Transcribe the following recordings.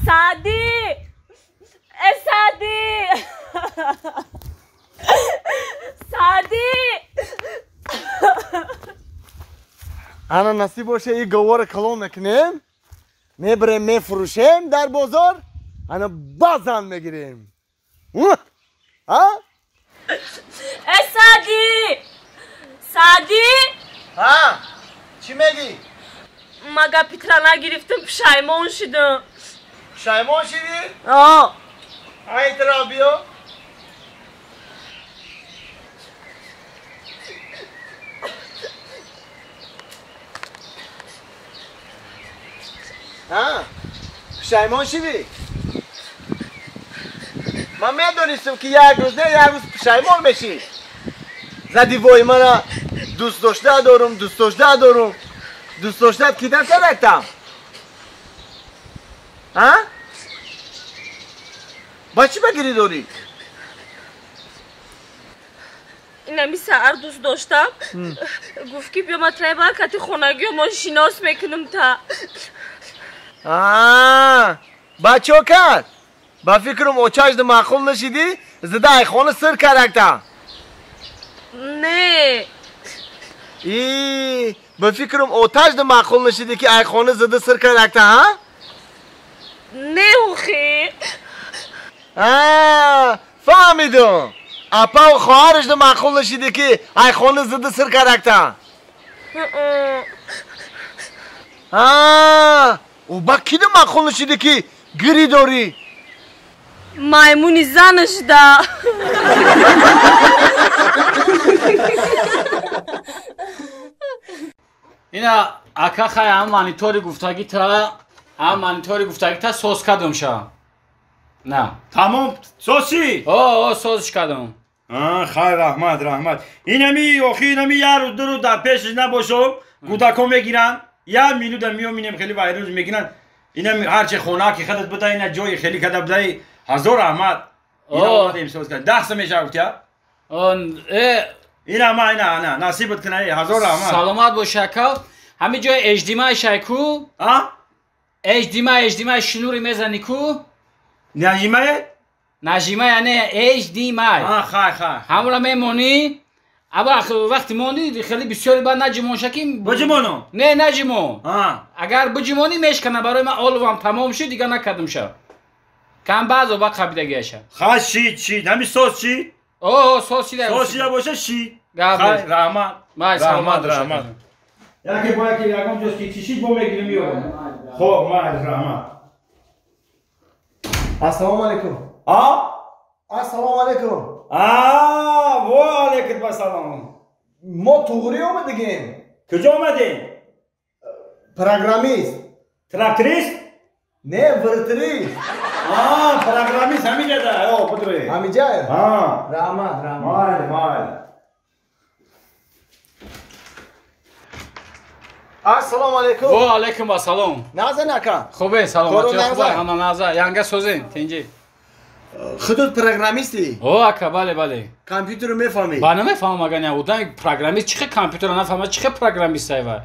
Саъдӣ, э Саъдӣ, Саъдӣ. Ана насиб боша, и говора калон мекунем, мебарем, мефурӯшем дар бозор, ана базан мегирем. А? Э Саъдӣ, Саъдӣ. Ҳа, чӣ мегӣ? Ма гапитра нагирифтам, пушаймон шудам. Пушаймон шидӣ? О. Ай тара биё. Ҳа, пушаймон шидӣ? Ман медонистам, ки як рӯз не, як рӯз пушаймон мешӣ. Зади вой, мана дӯст дошта дорум, дӯст дошта дорум. Дӯст доштат кида карактам? Ҳа? Ба чӣ ба гирӣ дорӣ? Инами саҳар дӯст доштам, гуфт, ки биё, ма трайба кати хонагиё мо шинос мекунам та. Ба чо кард? Ба фикрам, очашда маъқул нашидӣ, зида айхона сир каракта. Не. И ба фикрам, оташда маъқул нашидӣ, ки айхона зида сир каракта, ҳа? Не, охи. Фаҳмидум, апаву хоҳарашда маъқул нашидӣ, ки айхона зида сир каракта. Ӯ ба кида маъқул нашидӣ, ки гирӣ дорӣ? Маймуни занашда. Ина, ака, хай, ҳам монитори гуфтагита, ҳам монитори гуфтагита соз кардам ша. На. Тамом, созши? О, созш кардам. Хай, раҳмат, раҳмат. Инами охи, инами як рӯз, 2 рӯз дар пешаш набошам, кӯдакҳо мегиранд, як минута меоминем, хеле вайрӯз мегиранд. Инами ҳарчи хона ки худат буда, ина ҷои хеле када будаи, ҳазор раҳмат. Ина омадем, соз кард. 10 сом мешава, гуфтия? Э. Ина ма, ина, ана, насибат кунай, ҳазор раҳмат. Саломат бош, ака. Ҳамин ҷои HDMI шай ку? А? HDMI, HDMI шнури мезани ку? Нажимае? Нажимай, яъне HDMI. А, хай, хай. Ҳамонро мемонӣ. Аба вақти монӣ, хеле бисёре баъд наҷимонша ки. Биҷимонам? Не, наҷимон. Агар биҷимонӣ, мешкана. Барои ман оловам тамом шуд, дигар накардам ша. Кам баъзо ба қабидагиаша. Хай, шид, шид. Ҳамин соз шид? О, соз шида. Соз шида боша, шид. Гап. Хай, раҳмат. Май, саломат. Раҳмат, раҳмат. Яке бо яке ягон ҷост ки чишид, бо мегирим, меорам. Хоб, майли, раҳмат. Ассалому алайкум. А? Ассалому алайкум. А, во алайкум ассалом. Мо туғрӣ омадагем. Куҷо омадем? Программист. Тракторист? Не, вратарист. А, программист ҳамиҷада. О, будре. Ҳамиҷая? А. Раҳмат, раҳмат. Майли, майли. Ассалому алайкум. Во алайкум ассалом. Назан, ака? Хубе, саломатӣ, Кору хубе, нағза? Ҳама нағза. Янга созен, тинҷӣ. Худут программистӣ? О, ака, бале, бале. Компютерро мефаҳмӣ? Ба, намефаҳмам, агар не, одами программист чӣ хел компютерро нафаҳмад, чӣ хел программист айва?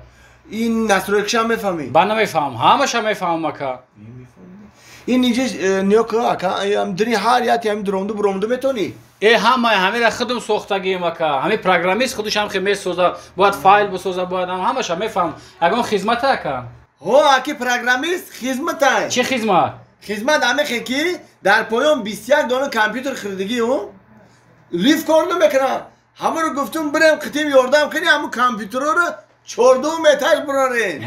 Ин настройкашам мефаҳмӣ? Ба, намефаҳмам, ҳамаша мефаҳмам, ака. Ин инҷа ниё ка, ака, дини ҳар яти ҳами дуромду буромду метонӣ? Э, ҳамаи ҳамира худум сохтагием, ака. Ҳами программист худаш ҳам хел месоза, бояд файл бисоза, бояд ҳамаша мефаҳмам. Ягон хизмата, ака? Ҳо, аки, программист хизматай. Чӣ хизмат? Хизмат ҳамехе, ки дар поён 21 дона компютер хирдагӣ, ӯ лифт кор намекунад. Ҳамаро гуфтум, бирем, қитим ёрдам кунӣ, ҳамун компютерҳоро чордум этаж бурорем.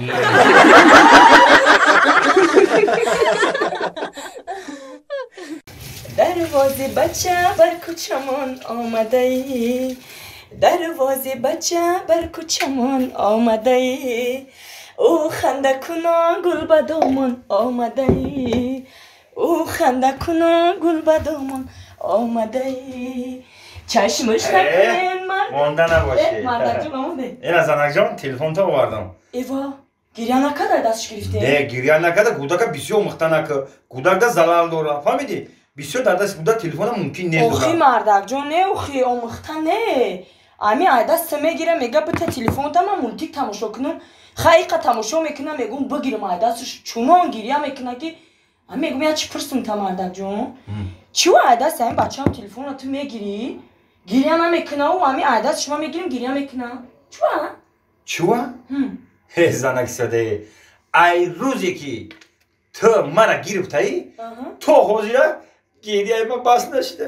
Дарвози бача бар кӯчамон омадаӣ, дарвози бача бар кӯчамон омадаӣ, ӯ хандакунон гул ба домон омадаӣ, ӯ хандакунон гул ба домон омадаӣ, чашмаш накунен мард. Монда набошӣ. Мардакҷон, омаде. Ина, занакҷон, телефонто овардам. Эва, гиря накарда дастш гирифте? Не, гиря накарда. Кӯдака бисёр мухта нака, кӯдакда залал дора, фаҳмидӣ? Бисёр дар дасти кӯдак телефона мумкин нест. Охи, мардакҷон, не, охи, омӯхта не, ами ай даста мегира, мега: «Бита телефонта, ман мультик тамошо кунам». Хайқа тамошо мекунам, мегум бигирам ай дасташ, чунон гиря мекуна ки мегум я чи пурсум та мардакҷон. Чӣ ай даст ҳамин бачаам телефонро ту мегирӣ? Гиря намекуна, ӯ ҳамин ай даст шумо мегирим гиря мекуна. Чуа? Чуа? Ҳе занак соде. Ай рӯзе ки ту мара гирифтаӣ, то ҳозира гиряи ман бас нашуда.